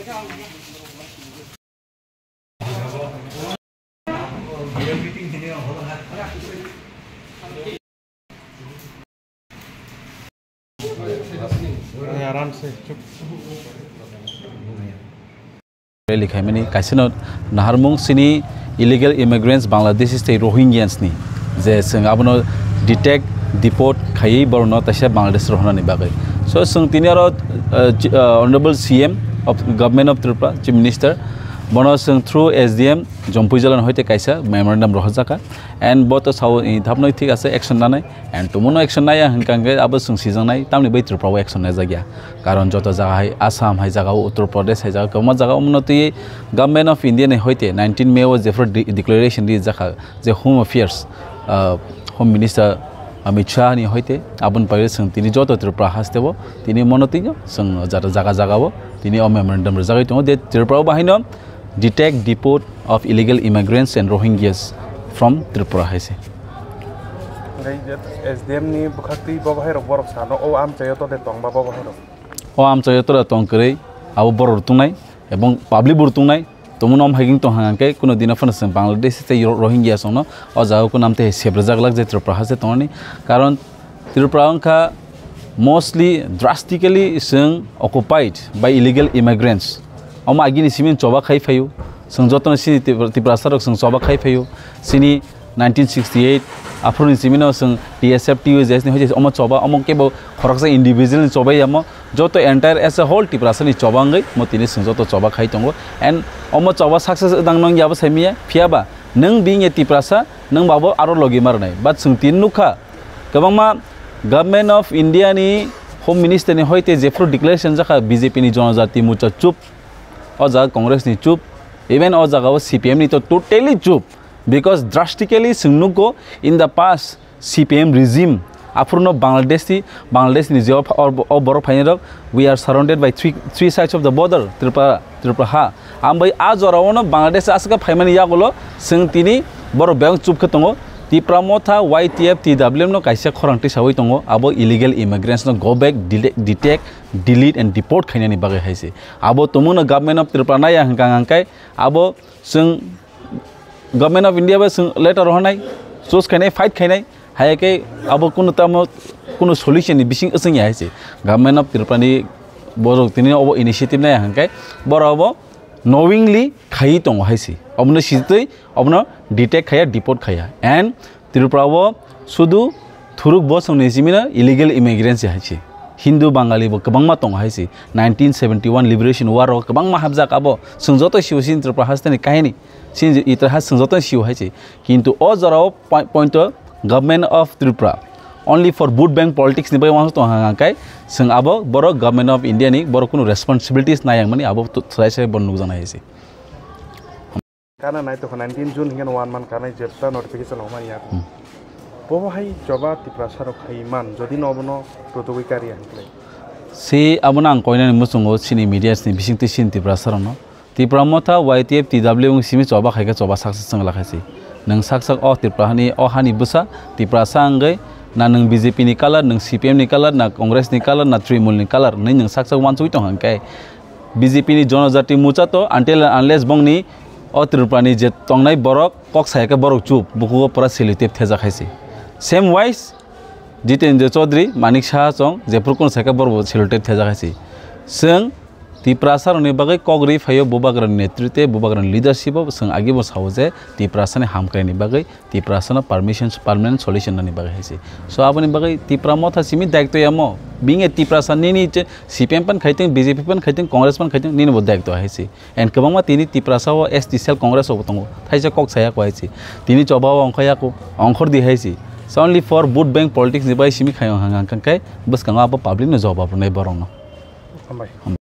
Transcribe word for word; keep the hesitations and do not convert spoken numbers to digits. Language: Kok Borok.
Rally khaimani kaisano naharmung sini illegal immigrants Bangladeshi tei Rohingyans ni je chwng abono detect, deport khaiwi borokno taisa Bangladesh rohornani bagwi. So chwng tini oro, uh, chi-, uh, Honorable C M of Government of Tripura, Chief Minister, bono chwng through S D M Jompuijala ni hoite kaisa memorandum rohorjaka. And bo to sao, i, thapnoi thik ase, action nanai. And tumuno action naya hwnkha hwnkhe abo chwng sijaknai, tamni bai Tripura o action naijak ya. Karon joto jaga hai, Assam hai jaga o, Uttar Pradesh hai jaga, kwbangma jaga o, omono twi Government of India ni hoite nineteen May o jephru de-, declaration rijak kha, je Home Affairs, ah, Home Minister Amit Shah ni hoite, aboni bagwi chwng tini joto Tripura haste o, tini mono twi chwng jata jaga jaga o, tini o memorandum rijagwi tongo, je Tripura o bahaino detect, deport of illegal immigrants and Rohingyas from Tripura hai se. Hwnkhe S D M ni bwkhaktwi bo bahai rok borok sano, o amchaio to de tong ba bo bahai rok? O amchaio to de tong kwrwi, abo borok rok tongnai, ebong public bo rok tongnai, tongmano om hai tong hang khe kuno dino phano chwng Bangladesh tei Ro-, Rohingya songno o jaga o kunam tei sebrajak glak je Tripura haste tongnani. Karon Tripura wngkha mostly drastically chwng occupied by illegal immigrants. Omo agini simi choba khai phaio. Chwng jotono sini Tipra-, Tiprasa rok chwng choba khai phaio. Sini nineteen sixty-eight aphuru ni simi no chwng T S F, T U J S ni hoite omo choba, omo kebo khoroksa individual ni chobai yamo. Joto entire as a whole Tiprasa ni choba wngwi mo tini chwng joto choba khai tongo. And omo choba success wngdang nong yabo saimiya, phiyaba nwng bini Tiprasa, nwng babo aro logi marnai. But chwng tini nukha, kwbangma Government of India ni Home Minister ni hoite jephru declaration jakha B J P ni Jonojati Morcha chup, o jaga Congress ni chup, even o jaga o C P M ni to totally chup, because drastically chwng nukgo in the past C P M regime, aphuru no Bangladesh ti, Bangladesh ni je o, o, o borok phainai rok, we are surrounded by three, three sides of the border, Tripura, Tripura ha. Ambai a jora o no Bangladesh aswk phaimani yagulo chwng tini borok bebak chup khe tongo. Tipra Motha, Y T F, T W M no kaisa khorang tisawi tongo, abo illegal immigrants no go back, dele-, detect, delete and deport khainani bagwi hai se. Abo tumung no Government of Tripura naya hwnkha hwnkhe abo chwng Government of India bai chwng letter rohornai, choose khainai, fight khainai, hai khe abo kunu tamo kunu solution ni bising wswng ya hai se. Government of Tripura ni borok tini obo initiative nai hwnkhe borok obo knowingly khaiwi tongo hai se. Obono sitwi obono detect khaiya, deport khaiya. And Tripura o sudu thuruk bosong ni simi no illegal immigrants hai se. Hindu Bangali bo kwbangma tongo hai se. Nineteen seventy-one Liberation War o kwbangma hapjak abo. Chwng joto sio sini Tripura haste ni kahini. Sini itihas chwng joto sio hai se. Kintu o jora o poi-, point o Government of Tripura only for vote bank politics ni bai uansuk tong hang hang kai chwng abo borok Government of India ni borok kunu responsibilities nai yang mani abo to-, sai sai bo nukjak nai hai se. Kana nai tokha nineteen June hinkhe one month kanai jepsa notification homa ya. Hmm. Bobo hai joba Tiprasa rok khai man jodi no bono protogoi kari ang klai. Si abono ang koinani muchungo sini media ni bisingtwi sini Tiprasa rokno. Tipra Motha, Y T F, T W wng simi choba khai khe choba saksa chwng la khai si. Nwng sak sak o Tripura hani, o hani bwsa Tiprasa wngwi na nwng B J P ni color, nwng C P M ni color, na Congress ni color, na Trinamool ni color hwnwi nwng sak sak uansugwi tong hang khe B J P ni Jonojati Morcha to until and unless bongni o Tripura ni je tongnai borok kok saya khe borok chup, bukugo pura sellotape thejak hai se. Same wise, Jitendra Chaudhary, Manik Saha chong, jephru kuno sai khe borok bo sellotape thejak hai se. Chwng Tiprasa rokni bagwi kok rwi phaio, Bubagrani netritwe, Bubagrani leadership o chwng agi bo sao je Tiprasa ni hamkrai ni bagwi Tiprasa no permission, permanent solution nani bagwi hai se. So aboni bagwi Tipra Motha simi daityo yamo. Bini Tiprasa nini che C P M pan khaiteng, B J P pan khaiteng, Congress pan khaiteng, nini bo daityo hai se. And kwbangma tini Tiprasa o S T cell Congress o bo tongo. Thaisa kok saya ko hai se. Tini choba o ongkha yako, ongkhor di hai se. So only for vote bank politics ni bai simi khayo hang hang kai bwskango abo public no jawab rwnai borok no. Hambai.